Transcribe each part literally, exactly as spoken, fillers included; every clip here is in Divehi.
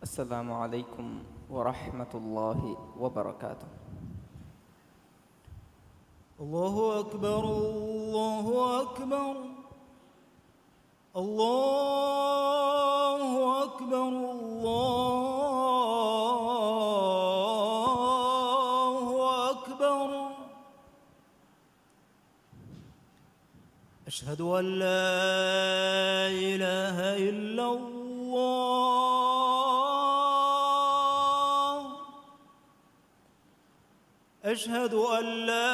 السلام عليكم ورحمة الله وبركاته. الله أكبر، الله أكبر، الله أكبر، الله أكبر. أشهد أن لا إله إلا الله. أشهد أن لا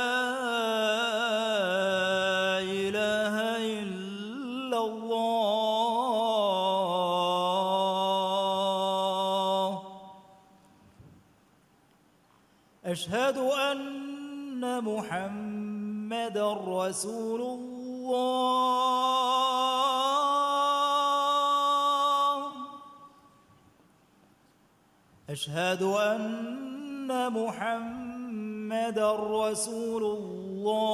إله إلا الله. أشهد أن محمدا رسول الله. أشهد أن محمدا رسول الله.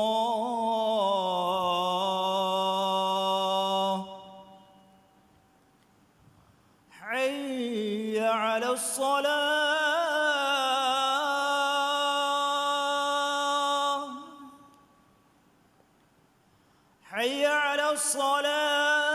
حي على الصلاة. حي على الصلاة.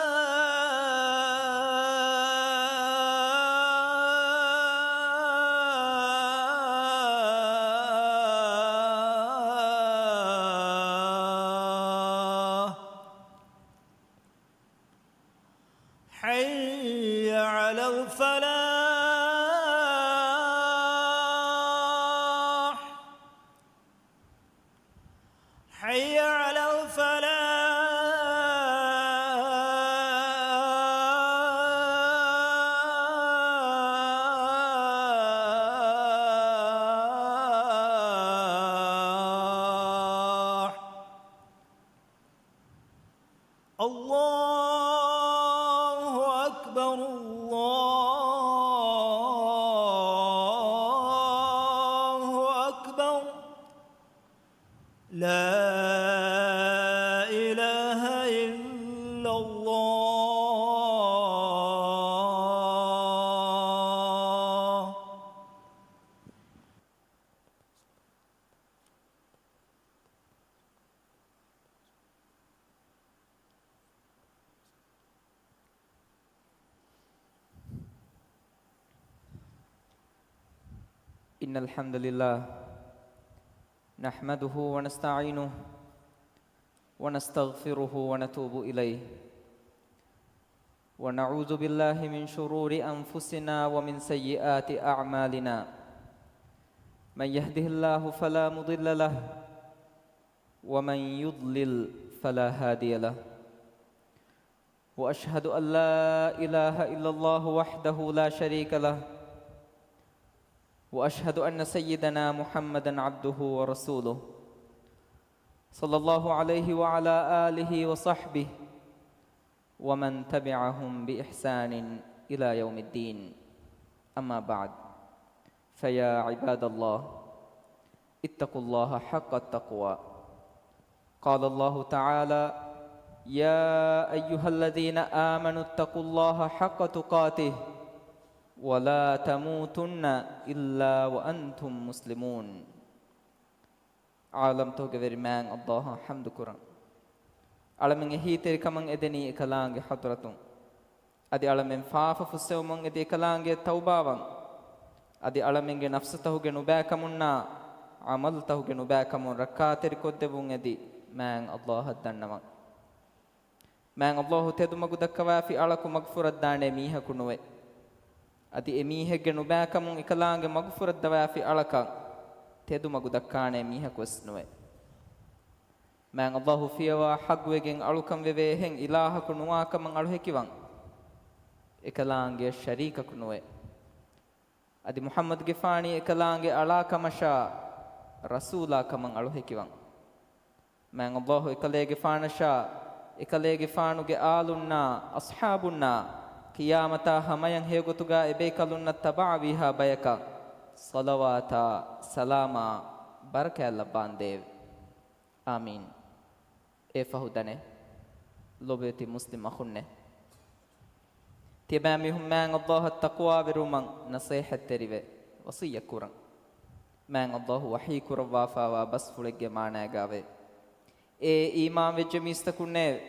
حي على الفلاح. حي على الفلاح. الله أكبر، الله أكبر. لا إله إلا الله. إن الحمد لله نحمده ونستعينه ونستغفره ونتوب إليه، ونعوذ بالله من شرور أنفسنا ومن سيئات أعمالنا. من يهده الله فلا مضل له، ومن يضلل فلا هادي له. وأشهد أن لا إله إلا الله وحده لا شريك له، وأشهد أن سيدنا محمدا عبده ورسوله، صلى الله عليه وعلى آله وصحبه ومن تبعهم بإحسان إلى يوم الدين. أما بعد، فيا عباد الله، اتقوا الله حق التقوى. قال الله تعالى: يا أيها الذين آمنوا اتقوا الله حق تقاته ولا تموتن إلا وأنتم مسلمون. ޢާލަމްތަކުގެ ވެރި މާތް ﷲ އަށް ޙަމްދު ކުރަން. އަޅަމެން އެހީތެރިކަމަށް އެދެނީ އެކަލާނގެ ޙަޟްރަތުން. އަދި އަޅަމެން ފާފަ ފުއްސެވުމުން އެދި އެކަލާނގެ ތައުބާވަން. އަދި އަޅަމެންގެ ނަފްސުތަކުގެ ނުބައިކަމުންނާ ޢަމަލުތަކުގެ ނުބައިކަމުން ރައްކާތެރިކޮށްދެއްވުން އެދި މާތް ﷲ އަށް ދަންނަވަން. މާތް ﷲ ތެދުމަގު ދައްކަވާފި އަޅަކު މަގުފުރައްދާނެ މީހަކު ނުވޭ. އަދި އެ މީހެއްގެ ނުބައިކަމުން އެކަލާނގެ މަގުފުރައްދަވާފި އަޅަކަށް ތެދުމަގު ދައްކާނެ މީހަކު ވެސް ނުވޭ. މާތް ﷲ ފިޔަވާ ޙައްޤުވެގެން އަޅުކަން ވެވޭ އެހެން އިލާހަކު ނުވާކަމަށް އަޅު ހެކިވަން. އެކަލާނގެއަށް ޝަރީކަކު ނުވޭ. އަދި މުޙައްމަދުގެފާނީ އެކަލާނގެ އަޅާ ކަމަށާ ރަސޫލާ ކަމަށް އަޅު ހެކިވަން. މާތް ﷲ އެކަލޭގެފާނަށާ އެކަލޭގެފާނުގެ އާލުންނާ އަޞްޙާބުންނާ ޤިޔާމަތާ ހަމަޔަށް ހެޔޮގޮތުގާ އެބޭކަލުންނަށް ތަބަޢަވީހާ ބަޔަކަށް ޞަލަވާތާ ސަލާމާ ބަރަކާތް ލައްވާނދޭވެ. އާމީން. އެއަށްފަހު ދަނެ، ލޮބުވެތި މުސްލިމް އަޚުންނޭ. ތިޔަބައިމީހުން މާތް ﷲ އަށް ތަޤްވާވެރިވުމަށް ނަޞޭޙަތްތެރިވެ ވަޞިއްޔަތް ކުރަން. މާތް ﷲ ވަޙީ ކުރައްވާފާވާ ބަސްފުޅެއްގެ މާނައިގައިވޭ. އޭ އީމާންވެއްޖެ މީސްތަކުންނޭވެ!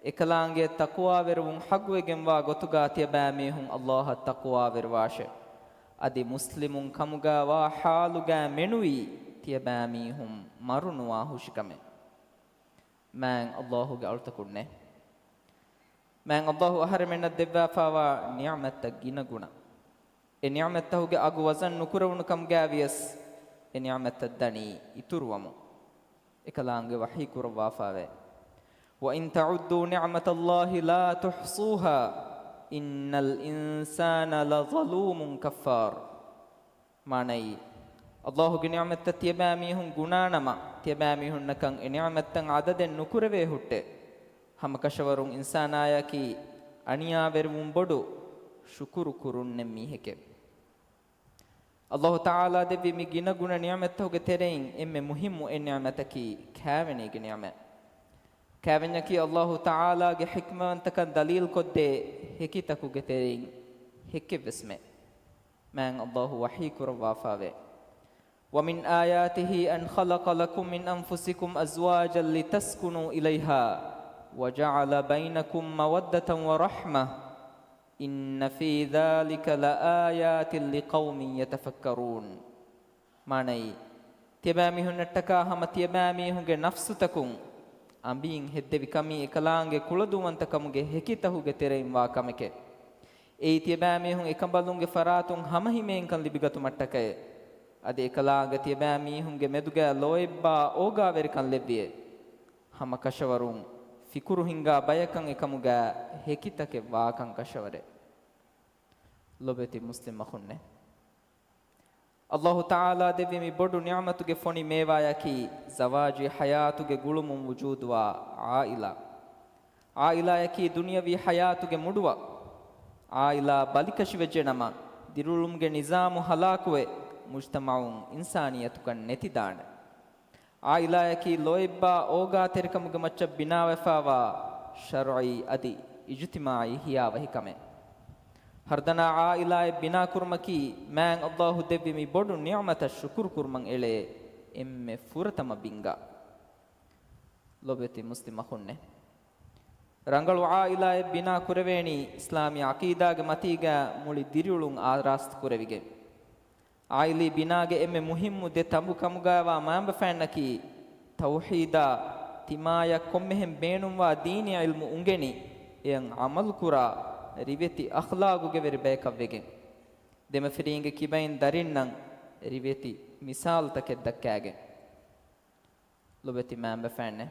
އެކަލާނގެ ތަޤްވާވެރިވުން ޙައްޤުވެގެންވާ ގޮތުގާ ތިޔަބައިމީހުން ﷲ އަށް ތަޤްވާވެރިވާށެ! އަދި މުސްލިމުން ކަމުގާ ވާ ޙާލުގާ މެނުވީ ތިޔަބައިމީހުން މަރުނުވާ ހުށިކަމެއް. މާތް ﷲ ގެ އަޅުތަކުންނޭ! މާތް ﷲ އަހަރެމެންނަށް ދެއްވާފާވާ ނިޢުމަތްތައް ގިނަގުނަ. އެ ނިޢުމަތްތަކުގެ އަގު ވަޒަން ނުކުރެވުނު ކަމުގައިވިޔަސް، އެ ނިޢުމަތްތައް ދަނީ އިތުރުވަމުން. އެކަލާނގެ ވަޙީ ކުރައްވާފާވޭ. وَإِن تَعُدُّوا نِعْمَتَ اللَّهِ لَا تُحْصُوهَا إِنَّ الْإِنسَانَ لَظَلُومٌ كَفَّارٌ. މާނައީ، ﷲ ގެ ނިޢުމަތްތައް ތިޔަބައިމީހުން ގުނާނަމަ، ތިޔަބައިމީހުންނަކަށް އެ ނިޢުމަތްތައް އަދަދެއް ނުކުރެވޭ ހުއްޓެ. ހަމަކަށަވަރުން އިންސާނާޔަކީ އަނިޔާވެރިވުން ބޮޑު ޝުކުރު ކުރުންނެއް މީހެކޭ. ﷲ ތަޢާލާ ދެއްވި މި ގިނަގުނަ ނިޢުމަތްތަކުގެ ތެރެއިން އެންމެ މުހިއްމު އެއް ނިޢުމަތަކީ ކާވެނީގެ ނިޢުމަތް. ކާވެންޏަކީ ﷲ ތަޢާލާގެ ޙިކްމަތްތަކަން ދަލީލްކޮށްދޭ ހެކިތަކުގެ ތެރެއިން ހެކެއްވެސްމެ. މާތް ﷲ ވަޙީ ކުރައްވާފާވޭ. وَمِنْ آيَاتِهِ أَنْ خَلَقَ لَكُمْ مِنْ أَنْفُسِكُمْ أَزْوَاجًا لِتَسْكُنُوا إِلَيْهَا وَجَعَلَ بَيْنَكُمْ مَوَدَّةً وَرَحْمَةً إِنَّ فِي ذَلِكَ لَآيَاتٍ لِقَوْمٍ يَتَفَكَّرُونَ. މާނައީ، ތިޔަބައިމީހުންނަށްޓަކާ ހަމަ ތިޔަބައިމީހުންގެ ނަފްސުތަކުން އަނބީން ހެއްދެވި ކަމީ އެކަލާނގެ ކުޅަދުންވަންތަކަމުގެ ހެކިތަކުގެ ތެރެއިން ވާ ކަމެކޭ. އެއީ ތިޔަބައިމީހުން އެކަނބަލުންގެ ފަރާތުން ހަމަހިމޭންކަން ލިބިގަތުމަށްޓަކައޭ. އަދި އެކަލާނގެ ތިޔަބައިމީހުންގެ މެދުގައި ލޯތްބާ އޯގާވެރިކަން ލެއްވިއޭ. ހަމަކަށަވަރުން ފިކުރު ހިންގާ ބަޔަކަށް އެކަމުގައި ހެކިތަކެއް ވާކަން ކަށަވަރޭ. ލޮބެތި މުސްލިމް އަޚުންނޭ! ﷲ ތަޢާލާ ދެއްވި މި ބޮޑު ނިޢުމަތުގެ ފޮނި މޭވާޔަކީ ޒަވާޖީ ޙަޔާތުގެ ގުޅުމުން ވުޖޫދުވާ ޢާއިލާ. ޢާއިލާޔަކީ ދުނިޔަވީ ޙަޔާތުގެ މުޑުވަށް. ޢާއިލާ ބަލިކަށިވެއްޖެނަމަ، ދިރިއުޅުމުގެ ނިޒާމު ހަލާކުވެ، މުޖްތަމަޢުން އިންސާނިއްޔަތުކަން ނެތިދާނެ. ޢާއިލާޔަކީ ލޯތްބާ އޯގާތެރިކަމުގެ މައްޗަށް ބިނާވެފާވާ ޝަރުޢީ އަދި އިޖުތިމާޢީ ހިޔާވަހި ކަމެއް. ހަރުދަނާ ޢާއިލާއެއް ބިނާކުރުމަކީ މާތް ﷲ ދެއްވި މި ބޮޑު ނިޢުމަތަށް ޝުކުރު ކުރުމަށް އެޅޭ އެންމެ ފުރަތަމަ ބިންގާ. ލޮބެތި މުސްލިމް އަޚުންނޭ! ރަނގަޅު ޢާއިލާއެއް ބިނާ ކުރެވޭނީ އިސްލާމީ ޢަޤީދާގެ މަތީގަ މުޅި ދިރިއުޅުން އާރާސްތު ކުރެވިގެން. ޢާއިލީ ބިނާގެ އެންމެ މުހިއްމު ދެ ތަނބު ކަމުގައިވާ މައިންބަފައިންނަކީ، ތައުޙީދާ، ތިމާޔަށް ކޮންމެހެން ބޭނުންވާ ދީނީ ޢިލްމު އުނގެނި، އެއަށް ޢަމަލުކުރާ، ރިވެތި އަޚްލާގުގެ ވެރި ބަޔަކަށްވެގެން. ދެމަފިރީންގެ ކިބައިން ދަރިންނަށް ރިވެތި މިސާލުތަކެއް ދައްކައިގެން. ލޮބެތި މައިންބަފައިންނޭ!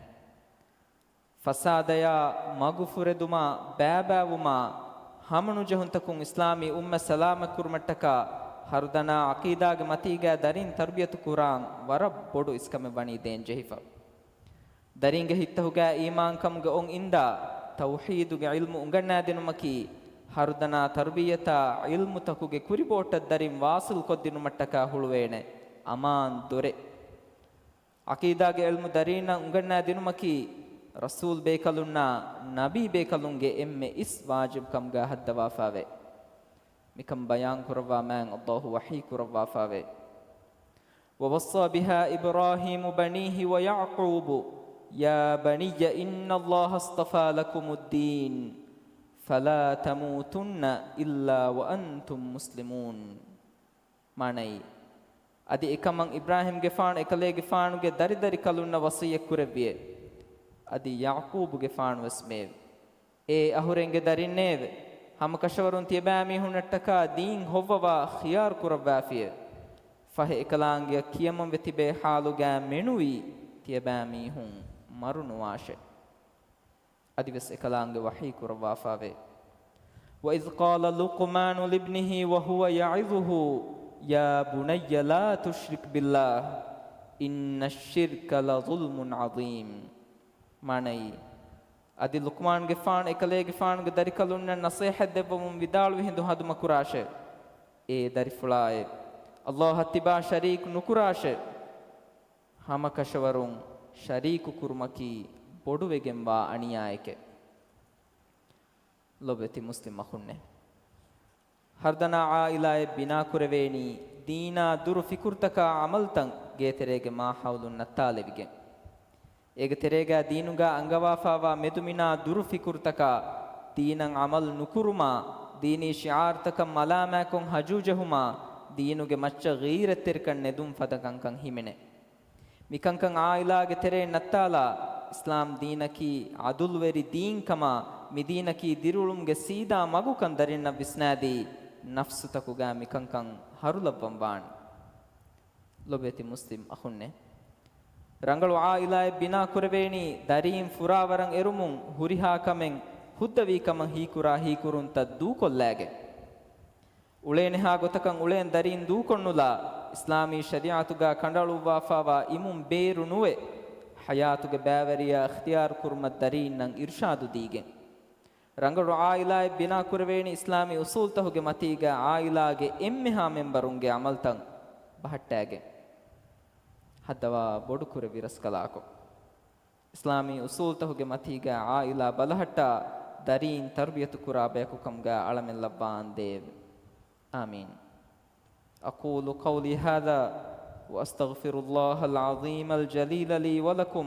ފަސާދަޔާ، މަގުފުރެދުމާ، ބައިބައިވުމާ، ހަމަނުޖެހުންތަކުން އިސްލާމީ އުއްމަތް ސަލާމަތްކުރުމަށްޓަކާ، ހަރުދަނާ ޢަޤީދާގެ މަތީގައި ދަރިން ތަރުބިޔަތު ކުރާން ވަރަށް ބޮޑު އިސްކަމެއް ވަނީ ދޭން ޖެހިފަ. ދަރިންގެ ހިތްތަކުގައި އީމާންކަމުގެ އޮން އިންދާ، ތައުޙީދުގެ ޢިލްމު އުނގަންނާދިނުމަކީ، ހަރުދަނާ ތަރުބިޔަތާ ޢިލްމުތަކުގެ ކުރިބޯޓަށް ދަރިން ވާޞިލްކޮށްދިނުމަށްޓަކާ ހުޅުވޭނެ އަމާން ދޮރެއް. ޢަޤީދާގެ ޢިލްމު ދަރީންނަށް އުނގަންނާ ދިނުމަކީ، ރަސޫލް ބޭކަލުންނާ ނަބީ ބޭކަލުންގެ އެންމެ އިސް ވާޖިބް ކަމުގައި ހައްދަވާފާވޭ. މިކަން ބަޔާން ކުރައްވާ މާތް ﷲ ވަޙީ ކުރައްވާފާވޭ. وَوَصَّى بِهَا إِبْرَاهِيمُ بَنِيهِ وَيَعْقُوبُ يَا بَنِيَّ إِنَّ اللَّهَ اصْطَفَى لَكُمُ الدِّينَ فَلَا تَمُوتُنَّ إِلَّا وَأَنْتُمْ مُسْلِمُونَ. މާނައީ، އަދި އެކަމަށް އިބްރާހީމްގެފާނު އެކަލޭގެފާނުގެ ދަރިދަރިކަލުންނަށް ވަޞިއްޔަތްކުރެއްވިއޭ. އަދި ޔަޢުޤޫބުގެފާނުވެސް މެއެވެ. އޭ އަހުރެންގެ ދަރިންނޭވެ! ހަމަކަށަވަރުން ތިޔަބައިމީހުންނަށްޓަކާ ދީން ހޮއްވަވާ ޚިޔާރު ކުރައްވާފިއެވެ. ފަހެ އެކަލާނގެއަށް ކިޔަމަންވެ ތިބޭ ޙާލުގައި މެނުވީ ތިޔަބައިމީހުން މަރުނުވާށެ. އަދިވެސް އެކަލާނގެ ވަޙީ ކުރައްވާފާވޭ. وَإِذْ قَالَ لُقْمَانُ لِابْنِهِ وَهُوَ يَعِظُهُ يَا بُنَيَّ لَا تُشْرِكْ بِاللَّهِ إِنَّ الشِّرْكَ لَظُلْمٌ عَظِيمٌ. މާނައީ، އަދި ލުޤްމާންގެފާނު އެކަލޭގެފާނުގެ ދަރިކަލުންނަށް ނަޞޭޙަތް ދެއްވަމުން ވިދާޅުވި ހިނދު ހަނދުމަކުރާށޭ. އޭ ދަރިފުޅާއޭ! ﷲ އަށް ތިބާ ޝަރީކު ނުކުރާށޭ. ހަމަކަށަވަރުން ޝަރީކު ކުރުމަކީ ބޮޑުވެގެންވާ އަނިޔާއެކޭ. ލޮބެތި މުސްލިމް އަޚުންނޭ! ހަރުދަނާ ޢާއިލާއެއް ބިނާކުރެވޭނީ ދީނާ ދުރު ފިކުރުތަކާ ޢަމަލުތައް ގޭތެރޭގެ މާހައުލުން ނައްތާލެވިގެން. އޭގެ ތެރޭގަ ދީނުގަ އަންގަވާފާވާ މެދުމިނާ ދުރު ފިކުރުތަކާ، ދީނަށް ޢަމަލު ނުކުރުމާ، ދީނީ ޝިޢާރުތަކަށް މަލާމާތްކޮށް ހަޖޫޖެހުމާ، ދީނުގެ މައްޗަށް ޣީރަތްތެރިކަން ނެދުން ފަދަ ކަންކަން ހިމެނޭ. މިކަންކަން ޢާއިލާގެ ތެރެއިން ނައްތާލާ، އިސްލާމް ދީނަކީ ޢަދުލުވެރި ދީންކަމާ، މިދީނަކީ ދިރިއުޅުމުގެ ސީދާ މަގުކަން ދަރިންނަށް ވިސްނާދީ، ނަފްސުތަކުގަ މިކަންކަން ހަރުލައްވަން ވާނެ. ލޮބުވެތި މުސްލިމް އަޚުންނޭ! ރަނގަޅު ޢާއިލާއެއް ބިނާ ކުރެވޭނީ، ދަރީން ފުރާވަރަށް އެރުމުން، ހުރިހާ ކަމެއް ހުއްދަވީ ކަމަށް ހީކުރާ ހީކުރުންތައް ދޫކޮށްލާގެން. އުޅޭނެހާ ގޮތަކަށް އުޅޭން ދަރީން ދޫކޮށްނުލާ، އިސްލާމީ ޝަރީޢަތުގަ ކަނޑައަޅުއްވާފާވާ އިމުން ބޭރު ނުވެ، ޙަޔާތުގެ ބައިވެރިޔާ އިޚްތިޔާރު ކުރުމަށް ދަރީންނަށް އިރުޝާދު ދީގެން. ރަނގަޅު ޢާއިލާއެއް ބިނާ ކުރެވޭނީ އިސްލާމީ އުޞޫލްތަހުގެ މަތީގަ ޢާއިލާގެ އެންމެހާ މެންބަރުންގެ ޢަމަލްތައް ބަހައްޓާގެން. ހައްދަވާ ބޮޑު ކުރެއްވި ރަސްކަލާކޮ! އިސްލާމީ އުޞޫލްތަހުގެ މަތީގަ ޢާއިލާ ބަލަހައްޓާ، ދަރީން ތަރުބިޔަތު ކުރާ ބަޔަކު ކަމުގަ އަޅަމެން ލައްވާ އަންދޭވެ. އާމީން. أقول قولي هذا وأستغفر الله العظيم الجليل لي ولكم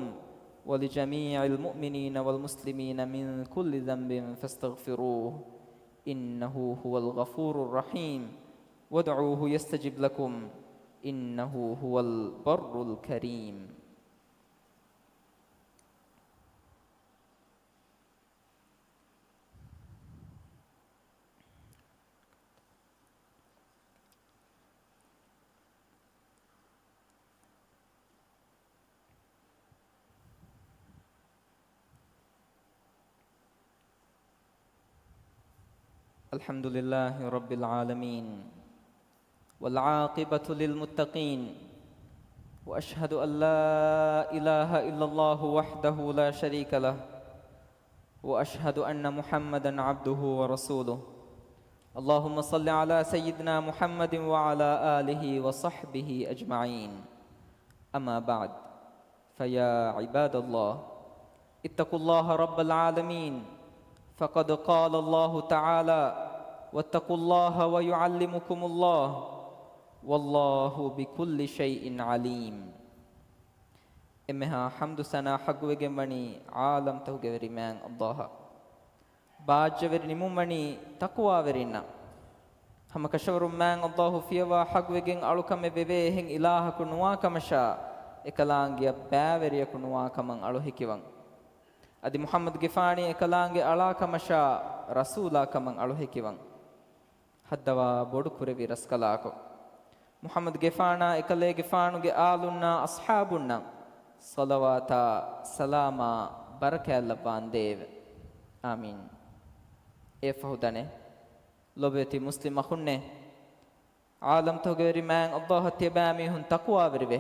ولجميع المؤمنين والمسلمين من كل ذنب فاستغفروه إنه هو الغفور الرحيم وادعوه يستجب لكم إنه هو البر الكريم. الحمد لله رب العالمين. والعاقبة للمتقين، وأشهد أن لا إله إلا الله وحده لا شريك له، وأشهد أن محمدا عبده ورسوله. اللهم صل على سيدنا محمد وعلى آله وصحبه أجمعين. أما بعد، فيا عباد الله، اتقوا الله رب العالمين، فقد قال الله تعالى: واتقوا الله ويعلمكم الله، والله بكل شيء عليم. އެންމެހާ ޙަމްދު ސަނާ ޙައްޤުވެގެންވަނީ ޢާލަމްތަކުގެ ވެރި މާތް ﷲ އަށް. ބާއްޖަވެރި ނިމުންވަނީ ތަޤްވާވެރިންނަށް. ހަމަކަށަވަރުން މާތް ﷲ ފިޔަވާ ޙައްޤުވެގެން އަޅުކަމެއް ވެވޭ އެހެން އިލާހަކު ނުވާކަމަށާ، އެކަލާނގެއަށް ބައިވެރިޔަކު ނުވާކަމަށް އަޅު ހެކިވަން. އަދި މުޙައްމަދުގެފާނީ އެކަލާނގެ އަޅާކަމަށާ، ރަސޫލާކަމަށް އަޅު ހެކިވަން. ހައްދަވާ ބޮޑު ކުރެވި ރަސްކަލާކޮ! މުޙައްމަދުގެފާނާ އެކަލޭގެފާނުގެ އާލުންނާ އަޞްޙާބުންނަށް ޞަލަވާތާ ސަލާމާ ބަރަކާތްލައްވާނދޭވެ. އާމީން. އެއަށްފަހު ދަނެ، ލޮބުވެތި މުސްލިމް އަޚުންނޭ! ޢާލަމްތަކުގެ ވެރި މާތް ﷲ އަށް ތިޔަބައިމީހުން ތަޤްވާވެރިވެ.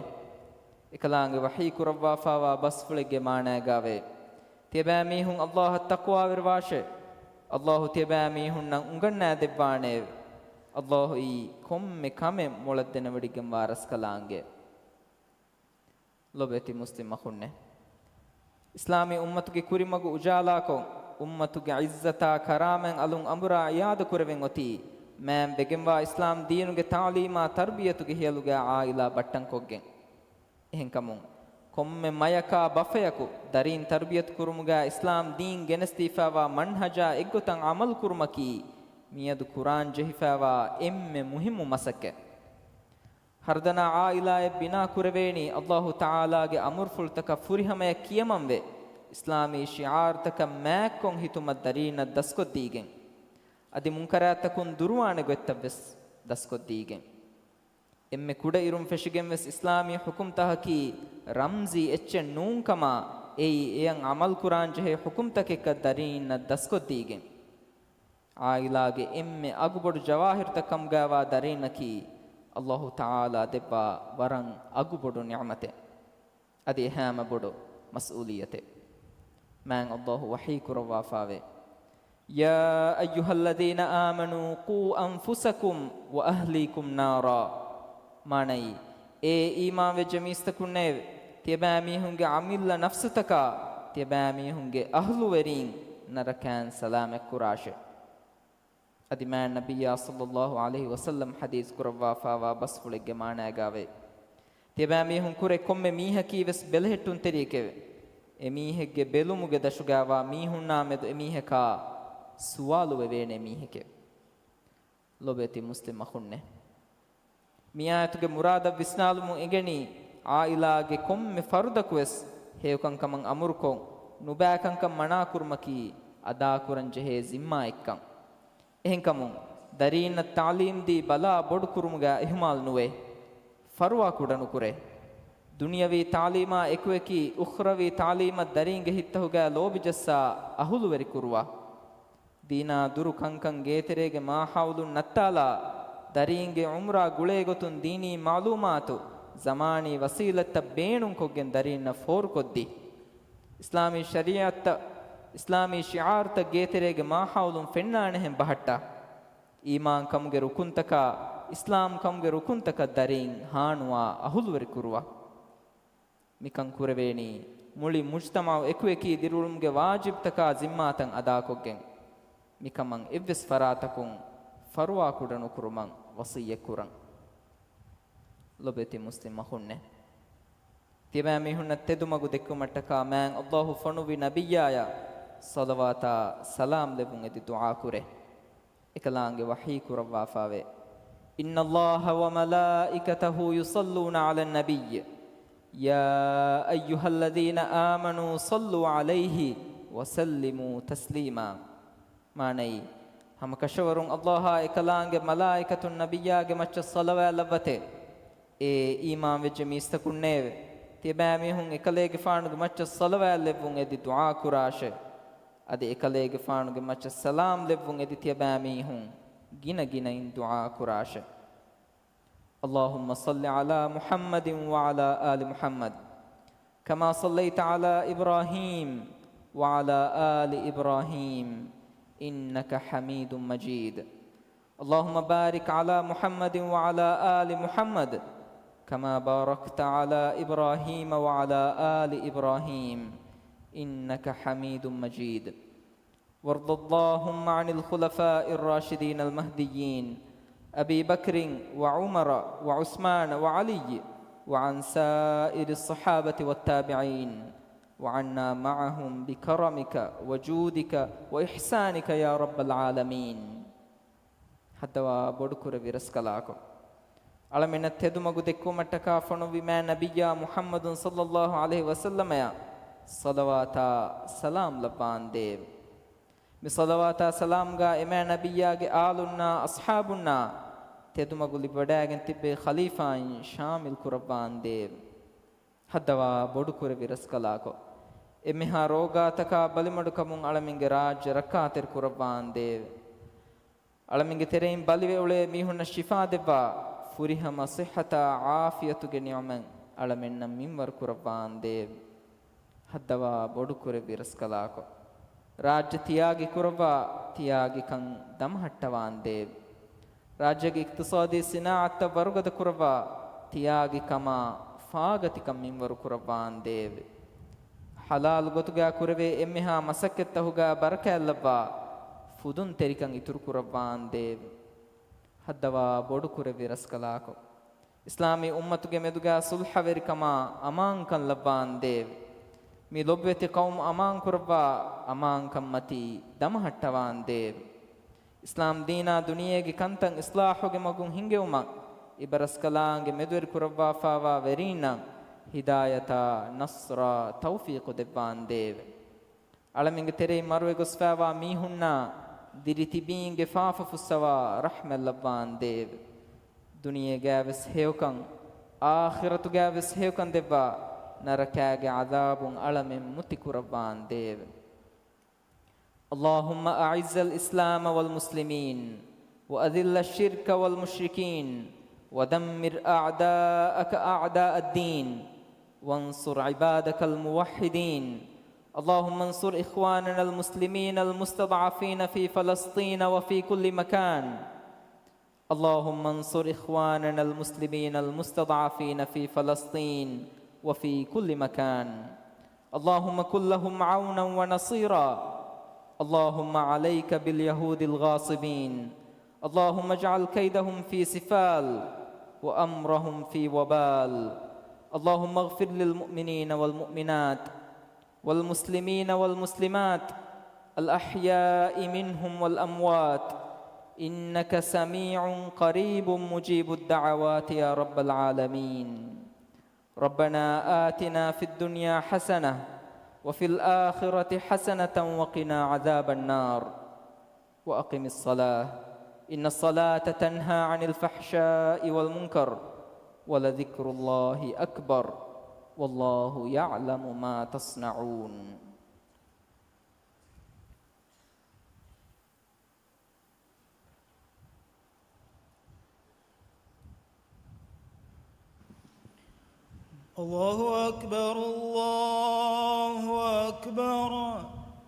އެކަލާނގެ ވަޙީ ކުރައްވާފާވާ ބަސްފުޅެއްގެ މާނައިގާވޭ، ތިޔަބައިމީހުން ﷲ އަށް ތަޤްވާވެރިވާށޭ. ﷲ ތިޔަބައިމީހުންނަށް އުނގަންނާދެއްވާނެއެވެ. ﷲ އީ ކޮންމެ ކަމެއް މޮޅަށް ދެނެވޮޑިގެންވާ ރަސްކަލާނގެ. ލޮބުވެތި މުސްލިމް އަޚުންނޭ! އިސްލާމީ އުއްމަތުގެ ކުރިމަގު އުޖާލާކޮށް، އުއްމަތުގެ ޢިއްޒަތާ ކަރާމަތް އަލުން އަނބުރާ އިޢާދަކުރެވެން އޮތީ، މާތް ވެގެންވާ އިސްލާމް ދީނުގެ ތަޢުލީމާ ތަރުބިޔަތުގެ ހިޔަލުގަ ޢާއިލާ ބައްޓަންކޮށްގެން. އެހެންކަމުން، ކޮންމެ މަޔަކާ ބަފަޔަކު ދަރީން ތަރުބިޔަތު ކުރުމުގަ އިސްލާމް ދީން ގެނެސްދީފާވާ މަންހަޖާ އެއްގޮތަށް ޢަމަލު ކުރުމަކީ، މިއަދު ކުރާން ޖެހިފާވާ އެންމެ މުހިއްމު މަސައްކަތް. ހަރުދަނާ ޢާއިލާއެއް ބިނާ ކުރެވޭނީ، ﷲ ތަޢާލާގެ އަމުރުފުޅުތަކަށް ފުރިހަމަޔަށް ކިޔަމަންވެ، އިސްލާމީ ޝިޢާރުތަކަށް މާތްކޮށް ހިތުމަށް ދަރީންނަށް ދަސްކޮށްދީގެން، އަދި މުންކަރާތްތަކުން ދުރުވާނެ ގޮތްތައްވެސް ދަސްކޮށްދީގެން. އެންމެ ކުޑައިރުން ފެށިގެންވެސް އިސްލާމީ ޙުކުމްތަކަކީ ރަމްޒީ އެއްޗެއް ނޫންކަމާ، އެއީ އެޔަށް ޢަމަލުކުރާންޖެހޭ ޙުކުމްތަކެއްކަން ދަރީންނަށް ދަސްކޮށްދީގެން. ޢާއިލާގެ އެންމެ އަގުބޮޑު ޖަވާހިރުތައް ކަމުގައިވާ ދަރީންނަކީ، ﷲ ތަޢާލާ ދެއްވާ ވަރަށް އަގުބޮޑު ނިޢުމަތެއް. އަދި އެހާމަ ބޮޑު މަސްއޫލިއްޔަތެއް. މާތް ﷲ ވަޙީ ކުރައްވާފާވޭ، يا أيها الذين آمنوا قوا أنفسكم وأهليكم نارا. މާނައީ، އޭ އީމާންވެއްޖެ މީސްތަކުންނޭވެ! ތިޔަބައިމީހުންގެ އަމިއްލަ ނަފްސުތަކާ، ތިޔަބައިމީހުންގެ އަހްލުވެރީން ނަރަކައިން ސަލާމަތްކުރާށޭ. އަދި މާތް ނަބިއްޔާ ޞައްލައްލާހު ޢަލައިހި ވަސައްލަމް ޙަދީޘް ކުރައްވާފާވާ ބަސްފުޅެއްގެ މާނާގާވޭ. ތިޔަބައިމީހުން ކުރެ ކޮންމެ މީހަކީވެސް ބެލެހެއްޓުންތެރިއެކެވެ. އެމީހެއްގެ ބެލުމުގެ ދަށުގާވާ މީހުންނާ މެދު އެމީހަކާ ސުވާލުވެވޭނެ މީހެކެވެ. ލޮބުވެތި މުސްލިމް އަޚުންނޭ! މިއާޔަތުގެ މުރާދަށް ވިސްނާލުމުން އެނގެނީ، ޢާއިލާގެ ކޮންމެ ފަރުދަކުވެސް ހެޔޮކަންކަމަށް އަމުރުކޮށް، ނުބައިކަންކަން މަނާކުރުމަކީ އަދާކުރަންޖެހޭ ޒިންމާއެއްކަން. އެހެންކަމުން، ދަރީންނަށް ތަޢުލީމްދީ ބަލާ ބޮޑުކުރުމުގަ އިހުމާލު ނުވޭ. ފަރުވާ ކުޑަނުކުރޭ. ދުނިޔަވީ ތަޢުލީމާ އެކުއެކީ، އުޚްރަވީ ތަޢުލީމަށް ދަރީންގެ ހިތްތަހުގަ ލޯބިޖައްސާ އަހުލުވެރިކުރުވާ. ދީނާ ދުރު ކަންކަން ގޭތެރޭގެ މާހައުލުން ނައްތާލާ، ދަރީންގެ ޢުމްރާ ގުޅޭގޮތުން ދީނީ މަޢުލޫމާތު، ޒަމާނީ ވަސީލަތްތައް ބޭނުންކޮށްގެން ދަރީންނަށް ފޯރުކޮށްދީ. އިސްލާމީ ޝަރީޢަތްތައް، އިސްލާމީ ޝިޢާރުތައް ގޭތެރޭގެ މާހައުލުން ފެންނާނެހެން ބަހައްޓާ. އީމާންކަމުގެ ރުކުންތަކާ، އިސްލާމްކަމުގެ ރުކުންތަކަށް ދަރީން ހާނުވާ އަހުލުވެރިކުރުވާ. މިކަން ކުރެވޭނީ، މުޅި މުޖްތަމަޢު އެކުއެކީ ދިރިއުޅުމުގެ ވާޖިބްތަކާ ޒިންމާތައް އަދާކޮށްގެން. މިކަމަށް އެއްވެސް ފަރާތަކުން ފަރުވާ ކުޑަނުކުރުމަށް ވަޞިއްޔަތްކުރަން. ލޮބުވެތި މުސްލިމް އަޚުންނޭ! ތިޔަބައިމީހުންނަށް ތެދުމަގު ދެއްކުމަށްޓަކާ މާތް ﷲ ފޮނުއްވި ނަބިއްޔާޔަށް ޞަލަވާތާ ސަލާމް ލެއްވުން އެދި ދުޢާކުރޭ. އެކަލާނގެ ވަޙީ ކުރައްވާފާވޭ. إن الله وملائكته يصلون على النبي يا أيها الذين آمنوا صلوا عليه وسلموا تسليما. މާނައީ، ހަމަކަށަވަރުން ﷲ އާ އެކަލާނގެ މަލާއިކަތުން ނަބިއްޔާގެ މައްޗަށް ޞަލަވާތް ލައްވަތޭ. އޭ އީމާންވެއްޖެ މީސްތަކުންނޭވެ! ތިޔަބައިމީހުން އެކަލޭގެފާނުގެ މައްޗަށް ޞަލަވާތް ލެއްވުން އެދި ދުޢާކުރާށޭ. އަދި އެކަލޭގެފާނުގެ މައްޗަށް ސަލާމް ލެއްވުން އެދި ތިޔަބައިމީހުން ގިނަ ގިނައިން ދުޢާކުރާށޭ. اللهم صل على محمد وعلى آل محمد كما صليت على إبراهيم وعلى آل إبراهيم إنك حميد مجيد. اللهم بارك على محمد وعلى آل محمد كما باركت على إبراهيم وعلى آل إبراهيم إنك حميد مجيد. وارض اللهم عن الخلفاء الراشدين المهديين أبي بكر وعمر وعثمان وعلي وعن سائر الصحابة والتابعين وعنا معهم بكرمك وجودك وإحسانك يا رب العالمين. ހައްދަވާ ބޮޑުކުރެއްވި ރަސްކަލާކޮ! އަޅަމެންނަށް ތެދުމަގު ދެއްކުމަށްޓަކާ ފޮނުއްވި މާތް ނަބިއްޔާ މުޙައްމަދު ޞައްލައްލާހު ޢަލައިހި ވަސައްލަމަޔަށް ޞަލަވާތާ ސަލާމް ލައްވާނދޭވެ. މި ޞަލަވާތާ ސަލާމްގާ އެމާތް ނަބިއްޔާގެ އާލުންނާ އަޞްޙާބުންނާ ތެދުމަގު ލިބިވަޑައިގެން ތިއްބެވި ޚަލީފާއިން ޝާމިލް ކުރައްވާނދޭވެ. ހައްދަވާ ބޮޑުކުރެއްވި ރަސްކަލާކޮ! އެންމެހާ ރޯގާތަކާ ބަލިމަޑުކަމުން އަޅަމެންގެ ރާއްޖެ ރައްކާތެރި ކުރައްވާނދޭވެ. އަޅަމެންގެ ތެރެއިން ބަލިވެ އުޅޭ މީހުންނަށް ޝިފާ ދެއްވާ، ފުރިހަމަ ޞިއްޙަތާ ޢާފިޔަތުގެ ނިޢުމަތް އަޅަމެންނަށް މިންވަރު ކުރައްވާނދޭވެ. ހައްދަވާ ބޮޑުކުރެއްވި ރަސްކަލާކޮ! ރާއްޖެ ތިޔާގި ކުރައްވާ، ތިޔާގިކަން ދަމަހައްޓަވާނދޭވެ. ރާއްޖޭގެ އިޤްތިޞާދީ ސިނާޢަތްތައް ވަރުގަދަ ކުރައްވާ، ތިޔާގި ކަމާ ފާގަތިކަން މިންވަރު ކުރައްވާނދޭވެ. ޙަލާލު ގޮތުގަ ކުރެވޭ އެންމެހާ މަސައްކަތްތަހުގަ ބަރަކާތްލައްވާ، ފުދުންތެރިކަން އިތުރު ކުރައްވާނދޭވެ. ހައްދަވާ ބޮޑުކުރެއްވި ރަސްކަލާކޮ! އިސްލާމީ އުއްމަތުގެ މެދުގަ ޞުލްޙަވެރިކަމާ އަމާންކަން ލައްވާނދޭވެ. މި ލޮބުވެތި ޤައުމު އަމާންކުރައްވާ، އަމާންކަންމަތީ ދަމަހައްޓަވާނދޭވެ. އިސްލާމް ދީނާ ދުނިޔޭގެ ކަންތައް އިޞްލާޙުގެ މަގުން ހިންގެވުމަށް އިބަރަސްކަލާނގެ މެދުވެރި ކުރައްވާފާވާ ވެރީންނަށް ހިދާޔަތާ، ނަޞްރާ، ތައުފީޤު ދެއްވާނދޭވެ. އަޅަމެންގެ ތެރެއިން މަރުވެގޮސްފާވާ މީހުންނާ ދިރިތިބީންގެ ފާފަ ފުއްސަވާ ރަޙްމަތް ލައްވާނދޭވެ. ދުނިޔޭގައިވެސް ހެޔޮކަން، އާޚިރަތުގައިވެސް ހެޔޮކަން ދެއްވާ، ނަރަކާގެ ޢަޛާބުން އަޅަމެން މުތި ކުރައްވާނދޭވެ. اللهم أعز الإسلام والمسلمين، وأذل الشرك والمشركين، ودمر أعداءك أعداء الدين، وانصر عبادك الموحدين. اللهم انصر إخواننا المسلمين المستضعفين في فلسطين وفي كل مكان. اللهم انصر إخواننا المسلمين المستضعفين في فلسطين وفي كل مكان. اللهم كن لهم عونا ونصيرا. اللهم عليك باليهود الغاصبين. اللهم اجعل كيدهم في سفال وأمرهم في وبال. اللهم اغفر للمؤمنين والمؤمنات والمسلمين والمسلمات الأحياء منهم والأموات، إنك سميع قريب مجيب الدعوات يا رب العالمين. ربنا آتنا في الدنيا حسنة وفي الآخرة حسنة وقنا عذاب النار. وأقم الصلاة، إن الصلاة تنهى عن الفحشاء والمنكر، ولذكر الله أكبر، والله يعلم ما تصنعون. الله أكبر، الله أكبر.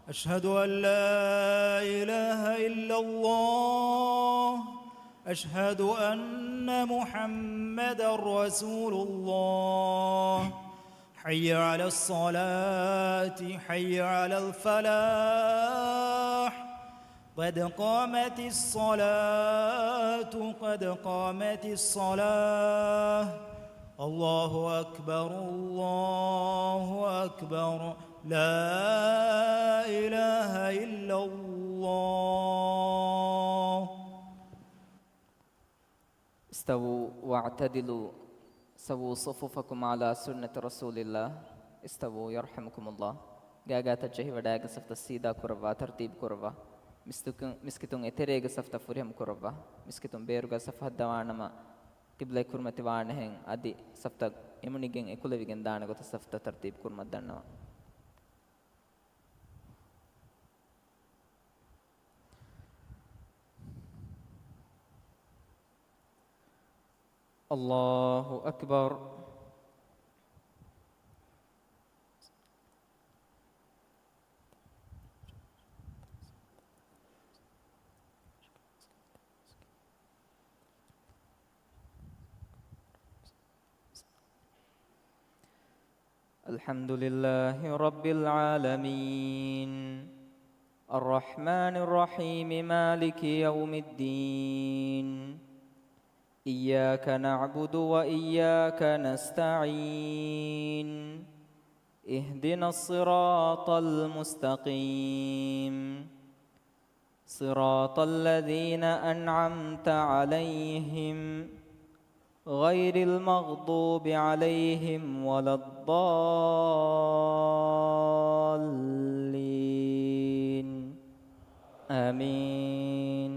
أشهد أن لا إله إلا الله. أشهد أن محمدا رسول الله. حي على الصلاة، حي على الفلاح. قد قامت الصلاة، قد قامت الصلاة. الله أكبر، الله أكبر. لا إله إلا الله. استووا واعتدلوا، سووا صفوفكم على سنة رسول الله. استووا يرحمكم الله. ގާގާތައް ޖެހިވަޑައިގެން ސަފްތައް ސީދާ ކުރައްވާ، ތަރްތީބު ކުރައްވާ. މިސްކިތުން، މިސްކިތުން އެތެރޭގެ ސަފްތައް ފުރިހަމަ ކުރައްވާ. މިސްކިތުން ބޭރުގަ ސަފު ހައްދަވާނަމަ، ޤިބްލައި ކުރިމަތިވާނެހެން އަދި ސަފްތައް އެމުނިގެން އެކުލެވިގެން ދާނެ ގޮތަށް ސަފްތައް ތަރްތީބު ކުރުމަށް ދަންނަވަން. الله أكبر. الحمد لله رب العالمين. الرحمن الرحيم. مالك يوم الدين. إياك نعبد وإياك نستعين. اهدنا الصراط المستقيم. صراط الذين أنعمت عليهم غير المغضوب عليهم ولا الضالين. آمين.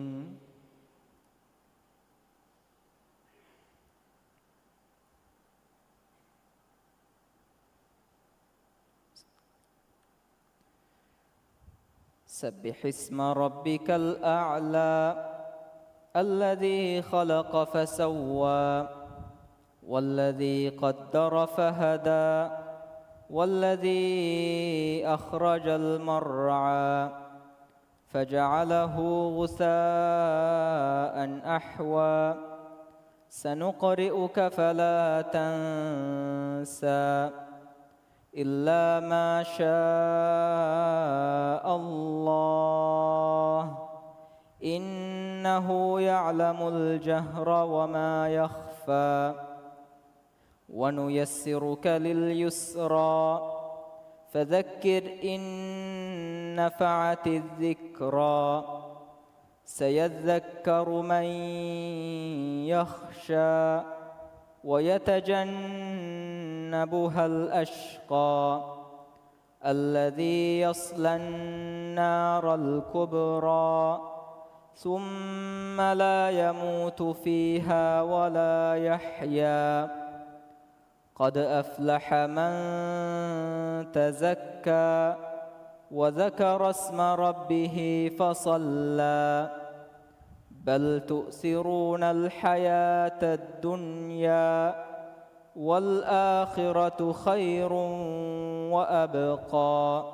سبح اسم ربك الأعلى الذي خلق فسوى والذي قدر فهدى والذي أخرج المرعى فجعله غثاء أحوى. سنقرئك فلا تنسى إلا ما شاء الله إنه يعلم الجهر وما يخفى. ونيسرك لليسرى فذكر إن نفعت الذكرى سيذكر من يخشى ويتجنبها الأشقى الذي يصلى النار الكبرى ثم لا يموت فيها ولا يحيا قد أفلح من تزكى وذكر اسم ربه فصلى بل تؤثرون الحياة الدنيا والآخرة خير وأبقى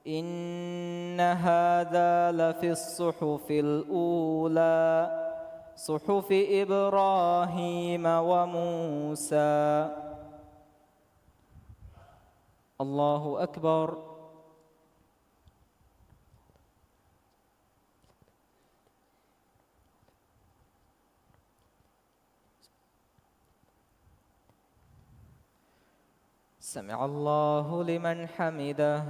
إن هذا لفي الصحف الأولى صحف إبراهيم وموسى. الله أكبر. سمع الله لمن حمده.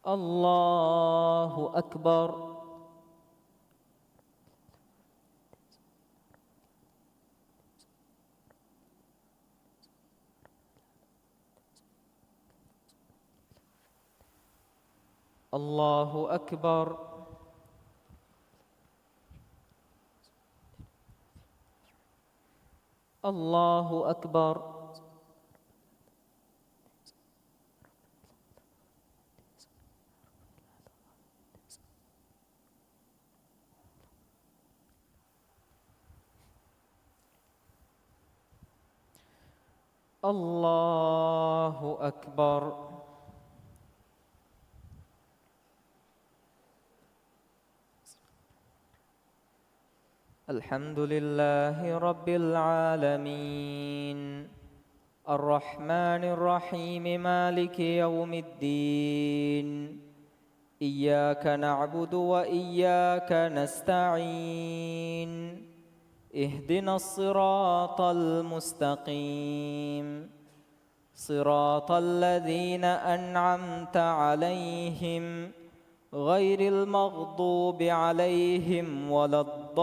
الله أكبر. الله أكبر. الله أكبر. الله أكبر. الحمد لله رب العالمين. الرحمن الرحيم. مالك يوم الدين. إياك نعبد وإياك نستعين. اهدنا الصراط المستقيم. صراط الذين أنعمت عليهم غير المغضوب عليهم ولا الضالين.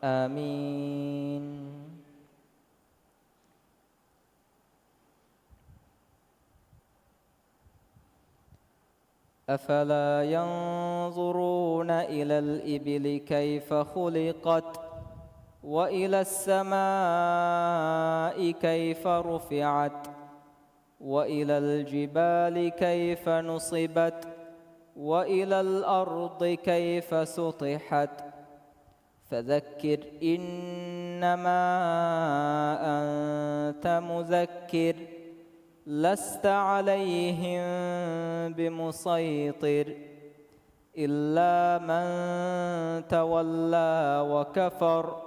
آمين. أفلا ينظرون إلى الإبل كيف خلقت وإلى السماء كيف رفعت وإلى الجبال كيف نصبت وإلى الأرض كيف سطحت. فذكر إنما أنت مذكر لست عليهم بمسيطر إلا من تولى وكفر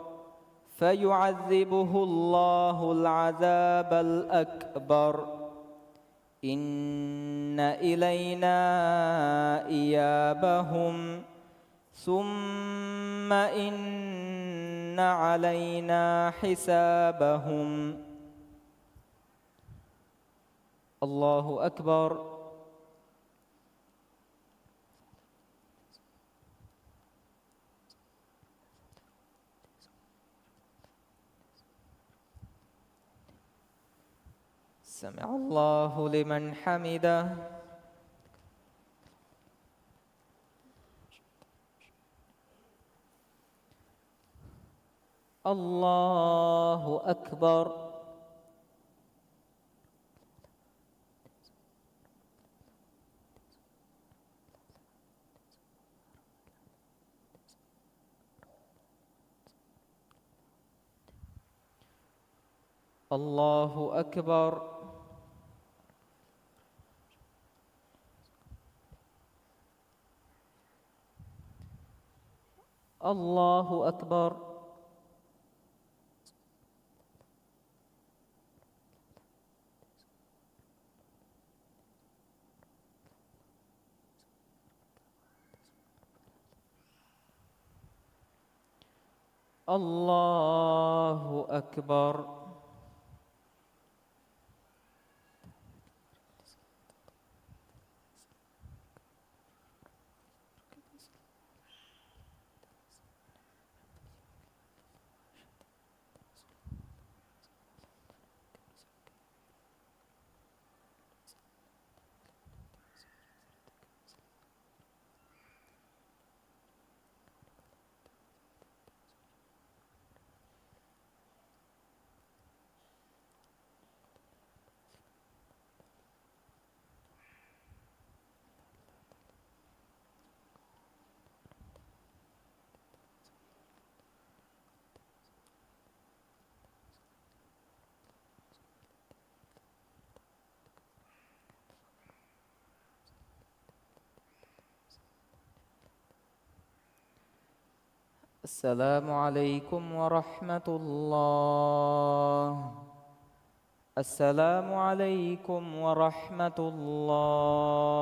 فيعذبه الله العذاب الأكبر إن إلينا إيابهم ثم إن علينا حسابهم. الله أكبر. سمع الله لمن حمده. الله أكبر. الله أكبر. الله أكبر. الله أكبر. السلام عليكم ورحمة الله. السلام عليكم ورحمة الله.